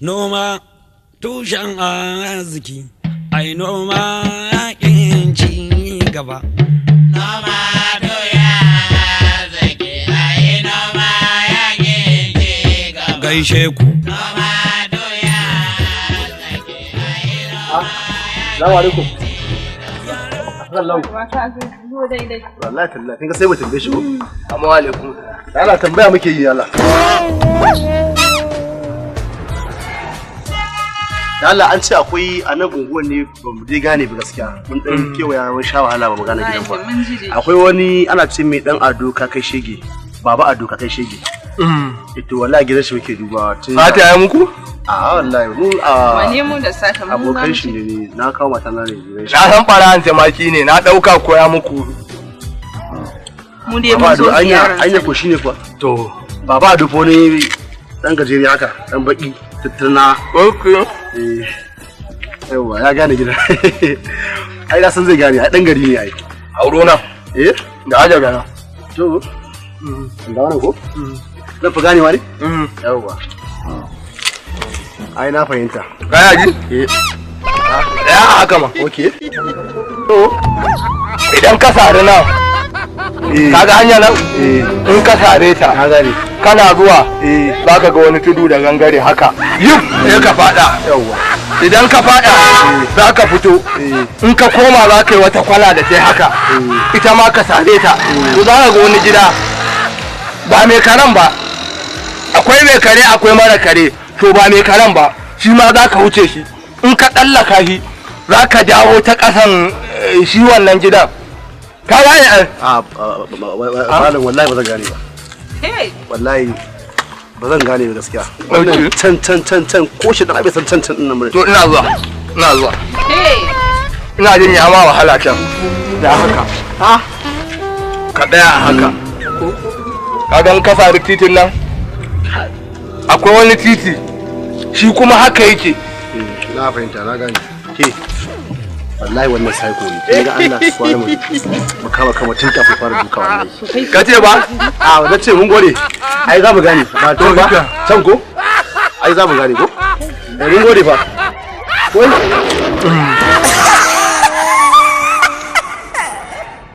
Noma tushen arziki, ai noma yakin ci gaba. Noma doya arziki, ai noma yakin ci gaba. Gaishe ku. Noma doya arziki, ai noma. Salamu alaikum. Allah. Wata zo daidai. Wallahi tallahi kin ga sai mu tambaye shi ko? Amma alaikum. Allah, tambaya muke yi Allah. Allah, an ce akwai a nan unguwar ne, ba mu dai gane ba gaskiya. Mun dan kewaya, mun sha wahala ba mu gane gidan ba. Mun ji dai. Akwai wani ana ce mai dan Ado ka kai shege. Baba Ado ka kai shege. Ito wallahi gidan shi muke dubawa tun. Fata ya muku? A wallahi mu a Wane mu da sata mu abokan shi ne ni na kawo mata na ne gidan shi. Na san ɓarawan jamaki ne, na ɗauka koya muku. Mu dai Baba mun zo Ado anya ziyarar. anya ko shine kuwa? To. Baba Ado fa ne dan gajere haka, dan baki, tattarna. Okay. Eh. Yawwa, ya gane gida. Ai na san zai gane, ai dan gari ne ai. Auro na. Eh? Da aja gana. To. Da wannan ko? Zan fi ganewa ne? Yawwa. Ai na fahimta. Kaya ji? Eh. Ya haka ma. Okay. To. Idan ka sari nan, Eh. kaga hanya nan? Eh. In ka sare ta, Na gane. kana zuwa, Eh. za ka ga wani tudu da gangare haka. Yuf, sai ka fada. Yawwa. Idan ka fada, za ka fito. Eh. In ka koma za ka yi wata kwala da ta haka. Ita ma ka sare ta. To za ka ga wani gida. Ba mai karen ba. Akwai mai kare, akwai mara kare. To ba mai karen ba. Shi ma za ka wuce shi. In ka tsallaka shi, za ka dawo ta ƙasan shi wannan gidan. Ka gane ai? A malam, wallahi ba zan gane ba. Hey, Wallahi ba zan gane ba gaskiya. Wannan can can can can ko shi dan abai san can can din nan ba. To ina zuwa. Ina zuwa. Hey. Ina jin ya ma wahala can. Da haka. Ha? Ka tsaya a haka. Ka gan ka sari titin nan? Akwai wani titi. Shi kuma haka yake. Eh, na fahimta, na gane. Ke. Wallahi wannan psycho ne. Kin ga Allah su fara mu kama kama tun kafin fara duka wallahi. Ka ce ba? A na ce mun gode. Ai za mu gane. Ba to ba. Can ko? Ai za mu gane ko? Eh, mun gode fa. Wai.